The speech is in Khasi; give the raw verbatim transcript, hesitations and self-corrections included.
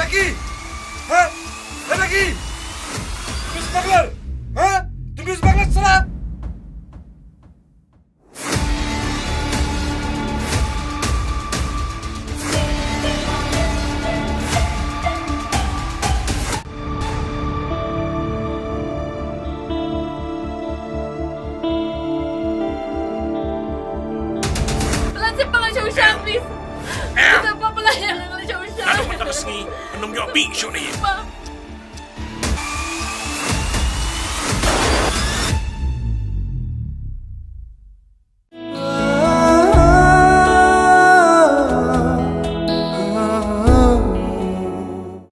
Ki? Ha? Lada ki? Tu'm smuggler? Ha? Tu'm smuggler sala? Please. Please, please, please. Naduh mynta ka sngi, ym ïoh bih shuh na ïing.